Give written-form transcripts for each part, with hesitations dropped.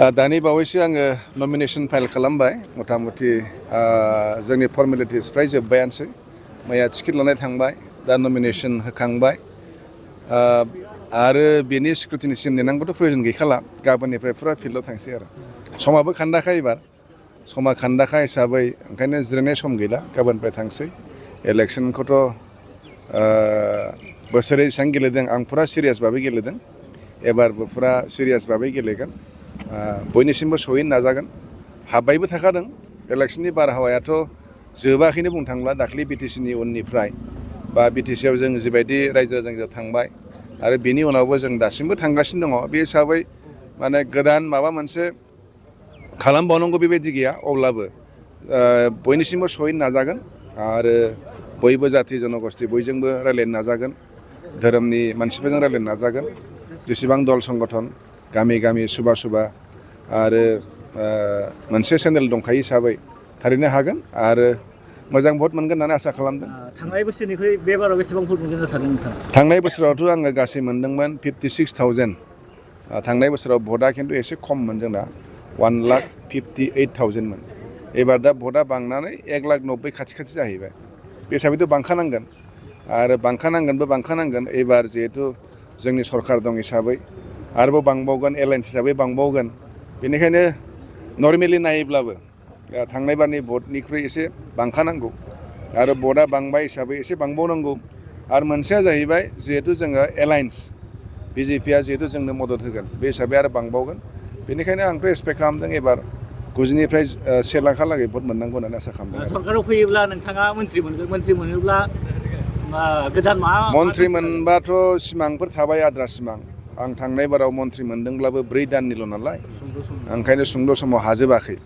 दानि बावैसो आङो नमिनेसन फाइल खालामबाय मथा-मथि जोंनि फर्मेलिटिस फ्राय जोब्बायानोसै मैया टिकेट लानाय थांबाय दा नमिनेसन होखांबाय आरो बेनि स्क्रुटिनिसिम नेनांगौथ' प्रयजन गैखाला गाबोननिफ्राय फुरा फिल्डआव थांसै आरो समाबो खान्दाखा एबार समा खान्दाखा हिसाबै ओंखायनो जिरायनाय सम गैला गाबोननिफ्राय थांसै इलेक्सनखौथ' बोसोरै जेसेबां गेलेदों आं फुरा सिरियास भाबै गेलेदों एबारबो फुरा सिरियास भाबै गेलेगोन बयनिसिमबो सहैनो नाजागोन हाबबायबो थाखादों इलेक्सननि बारहावायाथ' जोबाखैनो बुंनो थांब्ला दाख्लै बिटिसिनि उननिफ्राय बा बिटिसिआव जों जिबायदि रायजो राजाजों थांबाय आरो बेनि उनावबो जों दासिमबो थांगासिनो दङ बे हिसाबै माने गोदान माबा मोनसे खालामबावनांगौ बेबायदि गैया अब्लाबो बयनिसिमबो सहैनो नाजागोन आरो बयबो जाथि जनगस्ति बयजोंबो रायलायनो नाजागोन धोरोमनि मानसिफोरजों रायलायनो नाजागोन जेसेबां दल संगठन गामि गामि सुबा आरो मोनसे चेनेल दंखायो हिसाबै थारैनो हागोन आरो मोजां भट मोनगोन होननानै आसा खालामदों। थांनाय बोसोरनिख्रुइ बे बाराव बेसेबां भट मोनगोन होनना सानो नोंथाङा? थांनाय बोसोरावथ' आङो गासै मोनदोंमोन 56,000 थांनाय बोसोराव भटआ खिन्थु एसे खममोन जोंना 1,58,000 मोन एबार दा भटआ बांनानै 1,90,000 खाथि जाहैबाय बे हिसाबैथ' बांखानांगोन आरो बांखानांगोन एबार जिहेथु जोंनि सरकार दं हिसाबै आरोबाव बांबावगोन एलायन्स हिसाबै बांबावगोन बेनिखायनो नर्मेलि नायोब्लाबो थांनाय बारनि भटनिख्रुइ एसे बांखानांगौ आरो भटआ बांबाय हिसाबै एसे बांबावनांगौ आरो मोनसेया जाहैबाय जिहेथु जोङो एलायन्स बिजेपिआ जिहेतु जोंनो मदद होगोन बे हिसाबै आरो बांबावगोन बेनिखायनो आंथ' एक्सपेक्ट खालामदों एबार 9निफ्राय 1 लाखहालागै भट मोननांगौ होननानै आसा खालामदों। सरकाराव फैयोब्ला नोंथाङा मन्त्रि मोनगोन मन्त्रि मोनोब्ला गोदान मन्त्रि मोनबाथ' सिमांफोर थाबाय आद्रा सिमां आं थांनाय बाराव मन्त्रि मोनदोंब्लाबो 4 दाननिल' नालाय ओंखायनो सुंद' समाव हाजोबाखै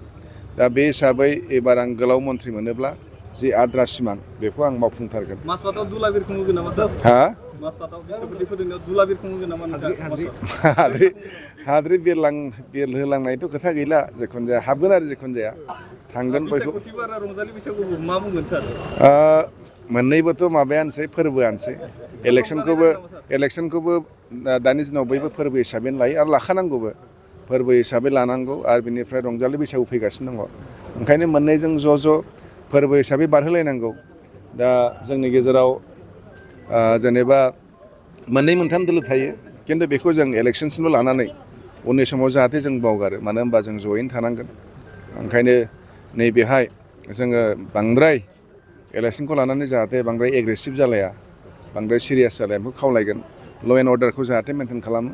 दा बे हिसाबै एबार आं गोलाव मन्त्रि मोनोब्ला जि आद्रा सिमां बेखौ आं मावफुंथारगोन। मासपाताव दुला बिरखं होगोन नामा सार? हा? मासपाताव बिसायख'थि फोरोंनायाव दुला बिरखं होगोन नामा? हाद्रि बिरहोलांनायथ' खोथा गैला जिखुनु जाया हाबगोन आरो जिखुनु जाया थांगोन बयखौ। रंजालि बैसागु मा बुंगोन सार? मोननैबोथ' माबायानोसै फोरबोआनोसै इलेक्सनखौबो दानि दिनाव बयबो फोरबो हिसाबैनो लायो आरो लाखानांगौबो फोरबो हिसाबै लानांगौ आरो बिनिफ्राय रंजालि बैसागु फैगासिनो दङ ओंखायनो मोननैजों ज' फोरबो हिसाबै बारहोलायनांगौ दा जोंनि गेजेराव जेनेबा 2-3 दोलो थायो खिन्थु बेखौ जों इलेक्सनसिमल' लानानै उननि समाव जाहाथे जों बावगारो मानो होनबा जों जयैनो थानांगोन ओंखायनो नैबेहाय जोङो बांद्राय इलेक्सनखौ लानानै जाहाथे बांद्राय एग्रेसिभ जालाया बांद्राय सिरियास जालाया बेखौ खावलायगोन ल' एन्ड अर्डारखौ जाहाथे मेनटेन खालामो